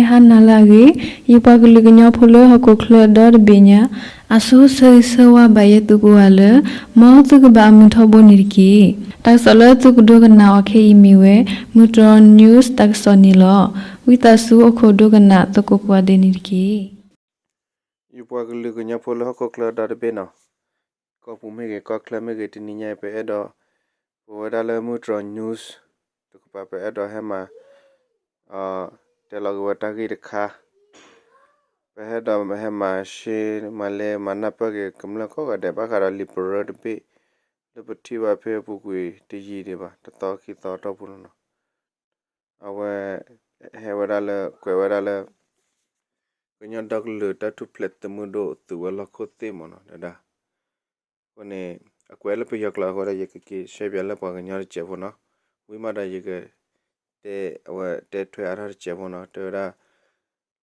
ဟါနၤလၢအဂ့ၤ, ယပှၤကလုာ်ကညီဖိလၢဟီၣ်ခိၣ်ချၢဒီတဘ့ၣ်ညါ, အဆိဆၢဂ့ၤဆၢဝါဘၣ်ယဲသုကိးဂၤလၢ မ်သုကဘၣ်အမုာ်ထီဘိန့ၣ်တက့ၢ်. တၢ်ကစီၣ်လၢသုကဒိကနၣ်အီၤခဲအံၤမ့ၢ်ဝဲ မုၢ်တြီၢ် news တၢ်ကစီၣ်န့ၣ်လီၤ. ဝံသးစူၤအိၣ်ခိးဒိကနၣ်သကိးကိးဂၤဒဲးန့ၣ်တက့ၢ်. ယပှၤကလုာ်ကညီဖိလၢဟီၣ်ခိၣ်ချၢဒီတဘ့ၣ်နီၤ, ကီၢ်ပူၤမ့ၢ်ဂ့ၤ ကီၢ်ချၢမ့ၢ်ဂ့ၤ တနံၤညါအံၤ ပအဲၣ်ဒိး ပဝဲဒၣ်လၢမုၢ်တြီၢ် news တကပၤ ပအဲၣ်ဒိးဟဲမၤ တဲလီၤက့ၤဝဲတၢ်ဂ့ၢ်တခါ, ပအဲၣ်ဒိးဟဲမၤရှဲ မၤလဲၤမၤနၢ်ပၢၢ်က့ၤကမျၢၢ်ကိးဂၤဒဲး ဘၣ်ဃးဒီး liberal တဘ့ၣ် လၢပထံၣ်ဘၣ်ဖဲအပူၤကွံာ်တယံာ်ဒံးဘၣ် တသီခံသီအတီၢ်ပူၤလီၤနီၤ. အဝဲ ဟဲဝဲဒၣ်လၢ ကွဲးဝဲဒၣ်လၢ ကညီဒီကလုာ်တၢ်ထူၣ်ဖျဲးသုးမုၢ်ဒိၣ်သုးဝဲၤလီၢ်ခိၣ်သ့ၣ်မ့ၢ်နီၤ တဲဒၣ် အဃိန့ၣ် အကွဲးလၢပယီၤကျိာ်အဃိဒီး ယကက့ၤရှဲပၠးလၢပှၤကညီတစဲးဖိနီၤ, ဝံၤမးဒီးယက တဲ အဝဲတဲထွဲအါထီၣ်တစဲးဖိနီၤ တဲဝဲဒၣ်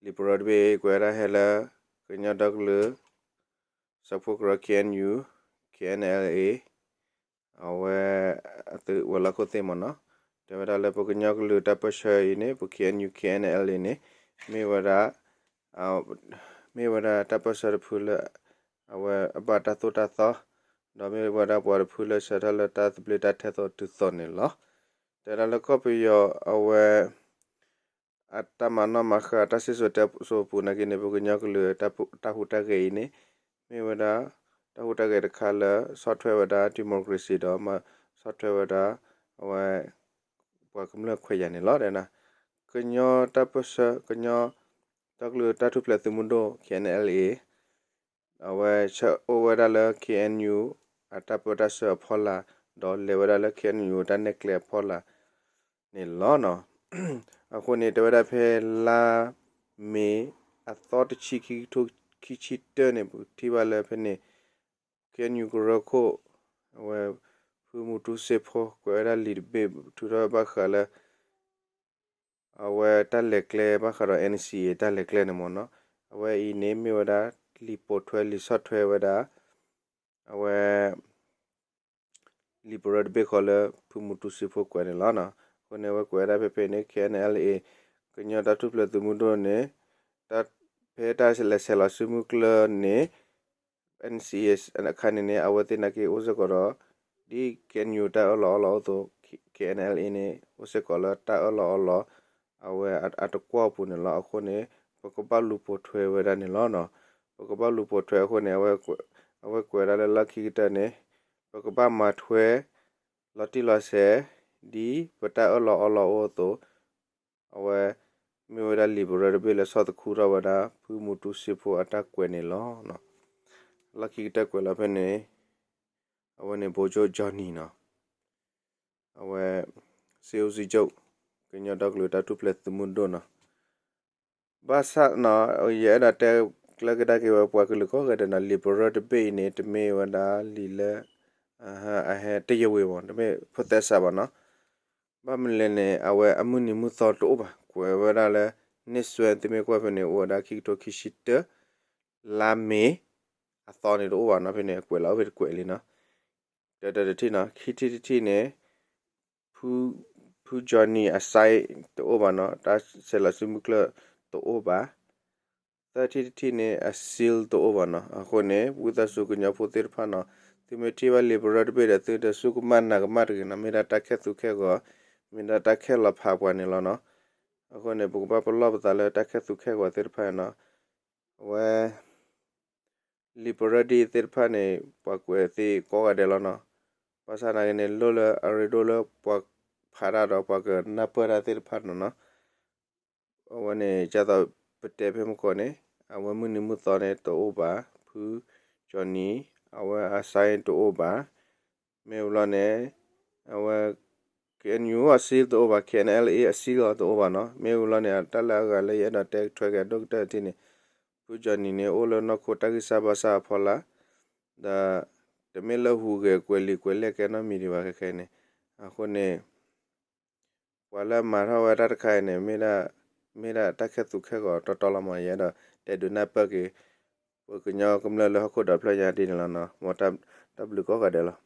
liberal တဘ့ၣ် ကွဲးဝဲဒၣ်ဟဲလၢ ကညီဒီကလုာ် စၢဖှိၣ်ကရၢ K N U K N L A အဝဲ သုးဝဲၤလီၢ်ခိၣ်သ့ၣ်မ့ၢ်နီၤ, တဲဝဲဒၣ်လၢပကညီကလုာ်တၢ်ပၢၢ်ဆၢအံၤန့ၣ် ပ K N U K N L A န့ၣ် မ့ၢ်ဝဲဒၣ် မ့ၢ်ဝဲဒၣ်တၢ်ပၢၢ်ဆၢတဖုလၢ အဝဲအဘၣ်တၢ်သိၣ်တၢ်သီ, ဒီးမ့ၢ်ဝဲဒၣ်ပှၤတဖုလၢဆၢထၢၣ်လၢတၢ်သဘျ့တၢ်ထဲသိးတုၤသိးန့ၣ်လီၤ. တဲဒၣ်လၢကီၢ်ပယီၤအဝဲ အတၢ်မၤနီၣ်မၤဃါ တၢ်စံၣ်စိၤတဲစိၤအပူၤနာ်က့န့ၣ် ပကညီကလုာ်တၢ်ဟူးတၢ်ဂဲၤအံၤန့ၣ် မ့ၢ်ဝဲဒၣ် တၢ်ဟူးတၢ်ဂဲၤတခါလၢ ဆီၣ်ထွဲဝဲဒၣ် democracy ဒီး ဆီၣ်ထွဲဝဲဒၣ် အဝဲ ပှၤကမျၢၢ်ခွဲးယာ်န့ၣ်လီၤ. ကညီတၢ်ပၢၢ်ဆၢ ကညီ ဒီကလုာ်တၢ်ထူၣ်ဖျဲးသုးမုၢ်ဒိၣ် K N L A အဝဲဆၢအိၣ်ဝဲဒၣ်လၢ K N U အတၢ်ပၢတၢ်ဆှၢအဖီလာ် ဒီးလဲၤဝဲဒၣ်လၢ K N U တၢ်နဲၣ်ကျဲအဖီလာ်န့ၣ်လီၤ. အဃိန့ၣ် တဲဝဲဒၣ်ဖဲလါမ့ၤ အသီတဆံ ခံကထိခံဆံတၢန့ၣ် ပထံၣ်ဘၣ်လၢဖဲန့ၣ် K N U ကရၢခိၣ် အဝဲ ဖုမူတူစ့ဖိ ကွဲးဝဲဒၣ်လံာ်တဘ့ၣ် ထုးထီၣ်ဘၣ်ဃးလၢ အဝဲတၢ်လဲၤကျဲဘၣ်ဃးဒီး N C A တၢ်လဲၤကျဲန့ၣ်မ့ၢ်နီၤ, အဝဲအံၤန့ၣ်မ့ၢ်ဝဲဒၣ် လံာ်ပိာ်ထွဲလံာ်ဆီၣ်ထွဲဝဲဒၣ် အဝဲ liberal တဘ့ၣ်ဃီလၢ ဖုမူတူစ့ဖိကွဲးန့ၣ်လီၤ. အဃိန့ၣ် အဝဲကွဲးဝဲဒၣ်ဖဲဖဲန့ၣ် K N L A ကညီတၢ်ထူၣ်ဖျဲးသုးမုၢ်ဒိၣ်န့ၣ် ဖဲတၢ်လဲၤဆဲးလီၤစုမုၢ်ကျၢၢ်န့ၣ် N C A အခါန့ၣ်န့ၣ် အဝဲသ့ၣ်နာ်က့အိၣ်စ့ၢ်ကီးဒီး ဒ် K N U တၢ်အၢၣ်လီၤအီလီၤအိၣ်သိး K N L A န့ၣ် အိၣ်စ့ၢ်ကီးလၢတၢ်အၢၣ်လီၤအီလီၤ အဝဲအတကွီၢ်အပူၤန့ၣ်လီၤ. အဃိန့ၣ် ပကဘၣ်လူၤပိာ်ထွဲဝဲဒၣ်န့ၣ်လီၤ. ပကဘၣ်လူၤပိာ်ထွဲအဃိန့ၣ် အဝဲကွဲးဒၣ်လၢလီၢ်ခံကတၢၢ်န့ၣ် ပကဘၣ်မၤထွဲ လီၤတံၢ်လီၤဆဲး ဒ်ပတၢ်အၢၣ်လီၤအီလီၤအိၣ်အသိး အဝဲ မ့ၢ်ဝဲဒၣ် liberal တဘ့ၣ်လၢဆီၣ်သခူထီၣ်ဝဲဒၣ် ဖုမူတူစ့ဖိအတၢ်ကွဲးန့ၣ်လီၤ. လီၢ်ခံကတၢၢ်ကွဲးလီၤဖဲန့ၣ် အဝဲန့ၣ် ဗိုလ်ချုပ် Johnny နီၤ, အဝဲ စစ်ဦးစီးချုပ် ကညီဒီကလုာ်တၢ်ထူၣ်ဖျဲးသုးမုၢ်ဒိၣ်နီၤ. ဘၣ်ဆၣ်နီၤ ယအဲၣ်ဒိးတဲကျၢၢ်ကဒါက့ၤဝဲပှၤကလုာ်ကိးဂၤဒဲးနီၤ liberal တဘ့ၣ်အံၤန့ၣ် တမ့ၢ်ဝဲဒၣ်လံာ်လၢ အဟဲ တရားဝင် မ့ၢ် တမ့ၢ် process ဘၣ်နီၤ. ဘၣ်မနုၤလဲၣ်န့ၣ် အဝဲအမုၢ်နံၤမုၢ်သီတအိၣ်ဘၣ်. ကွဲးဝဲဒၣ်လၢ နှစ်စွဲ သုမ့ၢ်ကွၢ်ဖဲန့ၣ် အိၣ်ဝဲဒၣ်ခံကထိခံဆံတၢ လါမ့ၤ အသီန့ၣ်တအိၣ်ဘၣ်နီၤ. ဖဲန့ၣ် အကွဲးလီၤအိၣ်ဖဲတကွဲးလံနီၤ. တၢတၢတထံၣ်နီၤ ခံထံၣ်တထံၣ်န့ၣ် ဖု ဖု Johnny အ sign တအိၣ်ဘၣ်နီၤ, တၢ်ဆဲးလီၤစုမုၢ်ကျၢၢ်တအိၣ်ဘၣ်. သၢထံၣ်တထံၣ်န့ၣ် အ seal တအိၣ်ဘၣ်နီၤ. အဃိန့ၣ် ဝံသးစူၤကညီဖိသ့ၣ်တဖၣ်နီၤ, သုမ့ၢ်ထံၣ်ဘၣ် liberal တဘ့ၣ်ဒီး သုတစူၢ်ကမၣ်နာ်ကမၣ်တဂ့ၤနီၤ, မ့ၢ်ဒၣ်တၢ်ခဲသူၣ်ခဲဂီၤ, မ့ၢ်ဒၣ်တၢ်ခဲလီၤဖးပှၤန့ၣ်လီၤနီၤ. အဃိန့ၣ် ပကဘၣ်ပလီၢ်ပသးလၢတၢ်ခဲသူၣ်ခဲဂီၤသ့ၣ်တဖၣ်နီၤ. အဝဲ liberal သ့ၣ်တဖၣ်န့ၣ် ပှၤကွဲးသ့ကိးဂၤဒဲးလီၤနီၤ. ဘၣ်ဆၣ်နာ်က့န့ၣ် လိၣ်လၢအရ့ဒိၣ်လၢပှၤဖးတၢ်ဒီးပှၤကနၢ်ပၢၢ်တၢ်သ့ၣ်တဖၣ်နီၤနီၤ. အဝဲန့ၣ် ဒ်သိးပတဲဖဲမုၢ်ကီၢ်န့ၣ် အဝဲမုၢ်နံၤမုၢ်သီန့ၣ်တအိၣ်ဘၣ်, ဖု Johnny အဝဲအ sign တအိၣ်ဘၣ်. မ့ၢ်ဝံၤလီၤန့ၣ် အဝဲ K N U အ seal တအိၣ်ဘၣ်, K N L A အ seal တအိၣ်ဘၣ်နီၤ. မ့ၢ်ဝံၤလီၤန့ၣ် တၢ်လၢအဂၤလၢယအဲၣ်ဒိးတဲထွဲက့ၤအဒိၣ်ကတၢၢ်တထံၣ်န့ၣ် ဖု Johnny န့ၣ် အိၣ်လၢနီၢ်ခိတၢ်ဂံၢ်စၢ်ဘါစၢ်အဖီလာ်, ဒီး တမ့ၢ်လၢဟူးဂဲၤကွဲးလံာ်ကွဲးလဲၢ်ကဲနီတမံၤဒံးဘၣ်ခဲခဲအံၤန့ၣ်. အဃိန့ၣ် ပှၤလၢအမၤထီၣ်ဝဲတၢ်တခါအံၤန့ၣ် မ့ၢ်ဒၣ်တၢ်ခဲသူၣ်ခဲဂီၤတီတီလီၤမး. ယအဲၣ်ဒိးတဲဒုးနၢ်ပၢၢ်က့ၤ ပကညီကမျၢၢ်လၢဟီၣ်ခိၣ်ဒီဖျၢၣ်ညါဒ်န့ၣ်လီၤနီၤ. မ်တၢ်ဘျုးကိးဂၤဒဲးလီၤ.